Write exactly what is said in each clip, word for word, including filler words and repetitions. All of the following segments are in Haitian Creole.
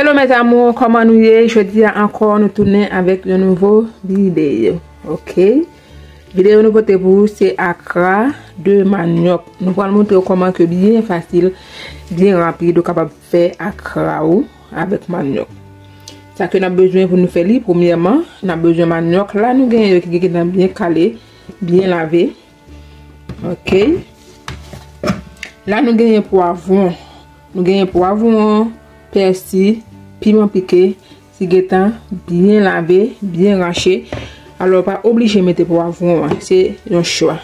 Hello mes amours, kòman nou ye? Jodi a ankò nou tounen avèk yon nouvo videyo. Ok. Videyo nou pote pou ou se akra de manyòk. Nou pral montre w kòman ke byen fasil, byen rapid ou kapab fè akra ou avèk manyòk. Sa ke n ap bezwen pou nou fè li, premyèman, n ap bezwen manyòk. La nou genyen yo ki gentan byen kale, byen lave. Ok. La nou genyen pwavwon. Nou genyen pwavwon, pèsi, piman pike, ti getan, byen lave, byen rache. Alò, pa oblije mete pwavwon an, se yon chwa.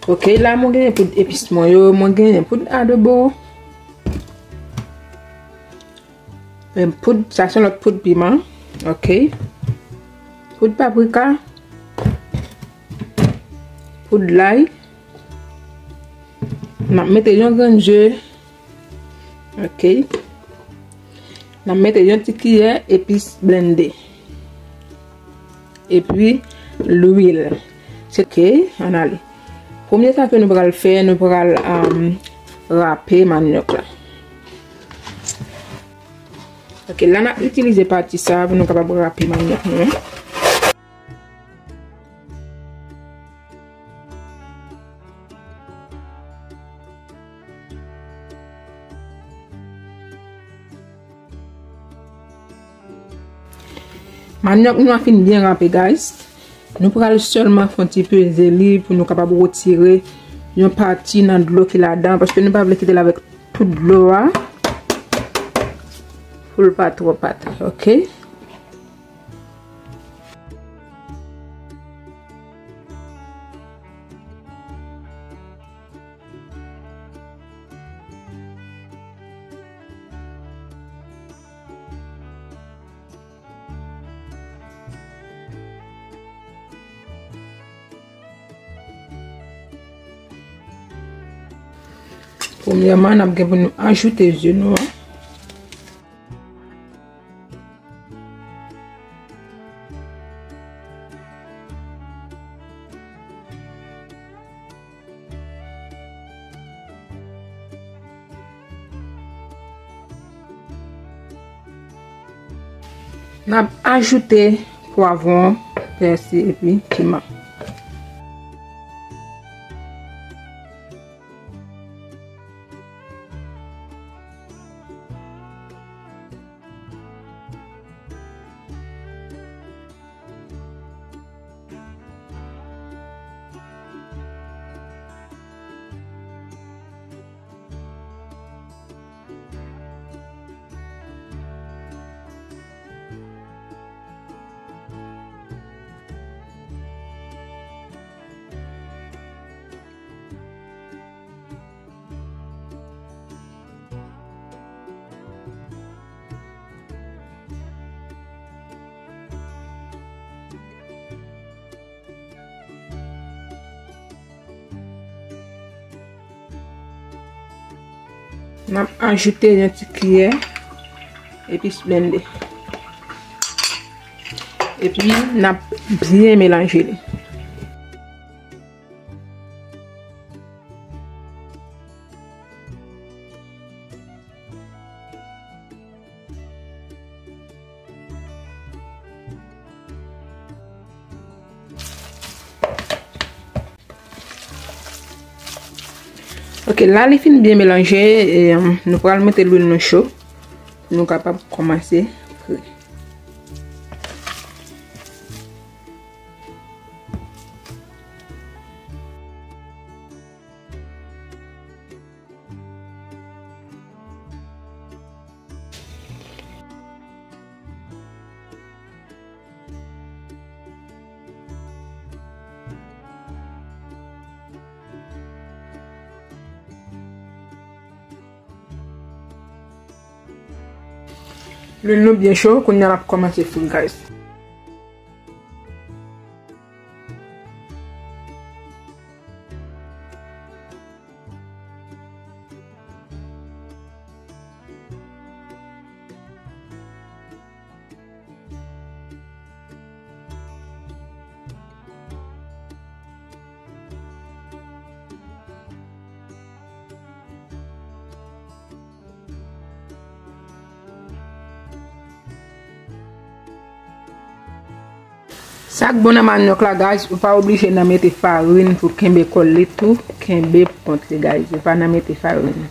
Ok, la mwen genyen poud epis mwen yo, mwen genyen poud adobo. Men poud, sa se lòt poud piman. Ok. Poud paprika. Poud lay. N ap mete yon grenn je. Ok. N ap mete yon ti kiyè epis blende. Epi lwil. Se ke, ann ale. Premye sa ke nou pral fè, nou pral, um, rape manyòk la. Ok, la n ap itilize pati sa pou nou kapab rape manyòk nou an. Manyòk nou an fin byen rape, guys. Nou pral sèlman fè yon ti peze li pou nou kapab retire yon pati nan dlo ki ladan, paske nou pa vle kite l avèk tout dlo a. Pou l pa twò pati, ok? Premyèman, n ap gen pou nou ajoute ze nou an. N ap ajoute pwavwon, pèsi epi piman. N ap ajoute yon ti kiyè epis blende. Epi, n ap byen melanje li. Ok, la li fin byen melanje, e, um, nou pral mete lwil nou cho. Nou kapab kòmanse fri. Lwil nou byen cho, kounye a n ap kòmanse fri, guys. Sa k bon nan manyòk la, guys, ou pa oblije nan mete farin pou kenbe kòl li tou, kenbe pwent li, guys, ou pa nan mete farin.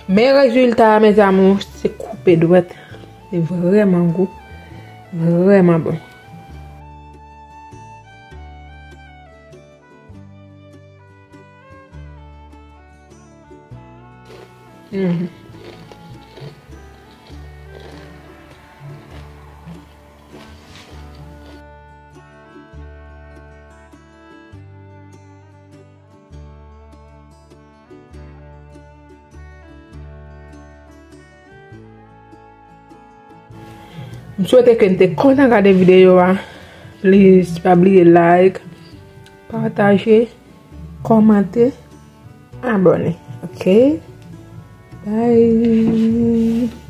Men rezilta a, mes amours, se koupe dwèt. Se vrèman gou, vrèman bon. Mhm. M swete ke n te kontan gade videyo a. Please, pa bliye like, pataje, kòmante, abòne. Ok? Bye!